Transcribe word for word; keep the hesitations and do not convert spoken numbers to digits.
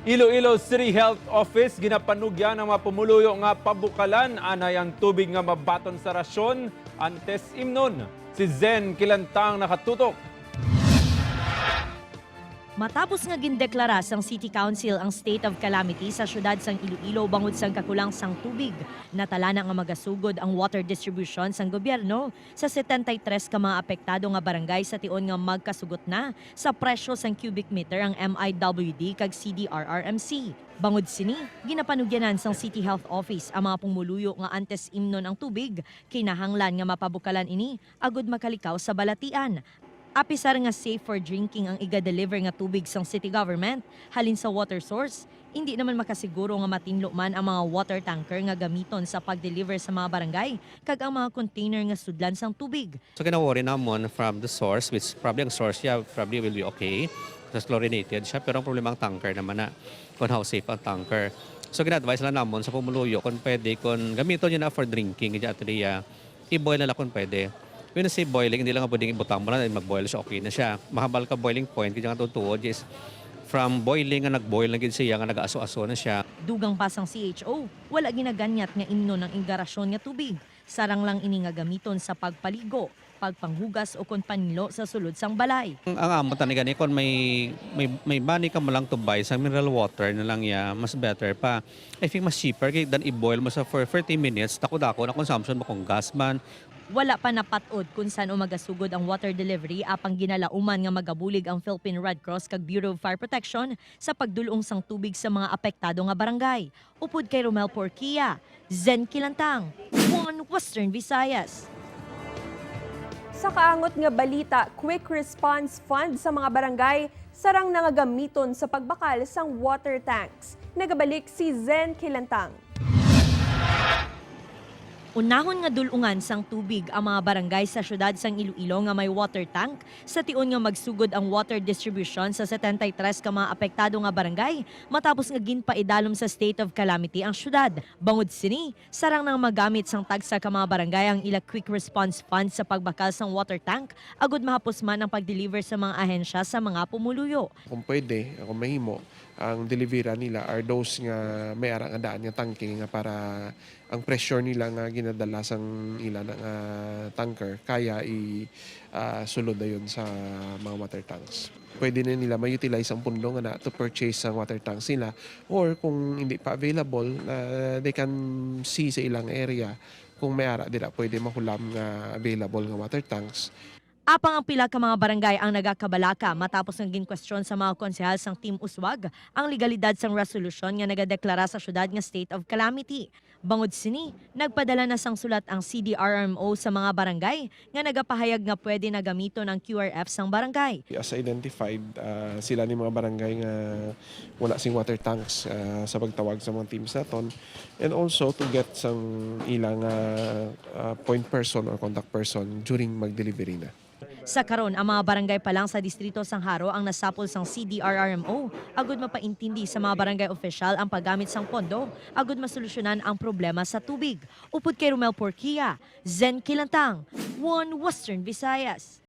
Iloilo City Health Office ginapanugyan ang mga pumuluyo nga pabukalan anay ang tubig nga mabaton sa rasyon antes imnon. Si Zen Kilantang nakatutok. Matapos nga gindeklara sang City Council ang state of calamity sa siyudad sang Iloilo bangod sang kakulang sang tubig, natalana nga magasugod ang water distribution sang gobyerno sa setenta y tres ka mga apektado nga barangay sa tion nga magkasugot na sa presyo sang cubic meter ang M I W D kag C D R R M C. Bangod sini, ginapanugyanan sang City Health Office ang mga pumuluyo nga antes imnon ang tubig, kinahanglan nga mapabukalan ini agud makalikaw sa balatian. Apisar nga safe for drinking ang iga-deliver nga tubig sang city government halin sa water source, indi naman makasiguro nga matinlo man ang mga water tanker nga gamiton sa pag-deliver sa mga barangay kag ang mga container nga sudlan sang tubig. So gina-worry namon from the source, which probably ang source siya probably will be okay, because chlorinated siya, pero ang problema ang tanker naman na, kung how safe ang tanker. So gina-advise lang namon sa pumuluyo kung pwede, kung gamiton niya na for drinking, kaya ito niya, i-boil na lang kung pwede. When you say boiling, hindi lang nga pwedeng ibutang mo na, mag-boil siya, okay na siya. Mahambal ka boiling point, kaya nga tutuod is from boiling nga nag-boil na gid siya, nga nag-aso-aso na siya. Dugang pa sang C H O, wala ginaganyat nga imnon ang iga rasyon nga tubig. Sarang lang ini nga gamiton sa pagpaligo, pagpanghugas ukon panilo sa sulod sang balay. Ang amo tani gani kon may, may, may money ka mo lang to buy sa mineral water na lang ya, mas better pa. I think mas cheaper kay than i-boil mo sa for thirty minutes, dako-dako na consumption mo kung gas man. Wala pa napat-od kon san-o magasugod ang water delivery apang ginalauman nga magabulig ang Philippine Red Cross kag Bureau of Fire Protection sa pagdul-ong sang tubig sa mga apektado nga barangay. Upod kay Romel Porquia, Zen Kilantang, One Western Visayas. Sa kaangot nga balita, Quick Response Fund sa mga barangay sarang na nga gamiton sa pagbakal sang water tanks. Nagabalik si Zen Kilantang. Unahon nga dul-ungan sang tubig ang mga barangay sa siyudad sang Iloilo nga may water tank sa tion nga magsugod ang water distribution sa setenta y tres ka mga apektado nga barangay matapos nga ginpaidalom sa state of calamity ang siyudad. Bangod sini, sarang nang magamit sang tagsa ka mga barangay ang ila Quick Response Fund sa pagbakal sang water tank agud mahapos man ang pag-deliver sa mga ahensya sa mga pumuluyo. Kung pwede, kung mahimo, ang deliveran nila are those nga may ara nga daan nga tangke nga para ang pressure nila nga ginadala sang ila na nga tanker kaya i ah, sulod dayon sa mga water tanks. Pwede na nila ma-utilize ang pundo nga na to purchase sang water tanks nila, or kung hindi pa available, ah, they can see sa ilang area kung may ara dira pwede mahulam nga available nga water tanks. Apang ang pila ka mga barangay ang nagakabalaka matapos nga ginkwestiyon sa mga konsehal sang Team Uswag ang legalidad sang resolusyon nga nagadeklara sa siyudad nga state of calamity. Bangod sini, nagpadala na sang sulat ang C D R R M O sa mga barangay nga nagapahayag nga pwede na gamiton ang Q R F sang barangay. As identified, ah, sila ni mga barangay nga wala sing water tanks, ah, sa pagtawag sa mga teams naton, and also to get sang ilang, ah, ah, point person or contact person during mag-delivery na. Sa karon, ang mga barangay pa lang sa distrito sang Jaro ang nasapol sang C D R R M O agud mapaintindi sa mga barangay opisyal ang paggamit sang pondo agud masolusyonan ang problema sa tubig. Upod kay Romel Porquia, Zen Kilantang, One Western Visayas.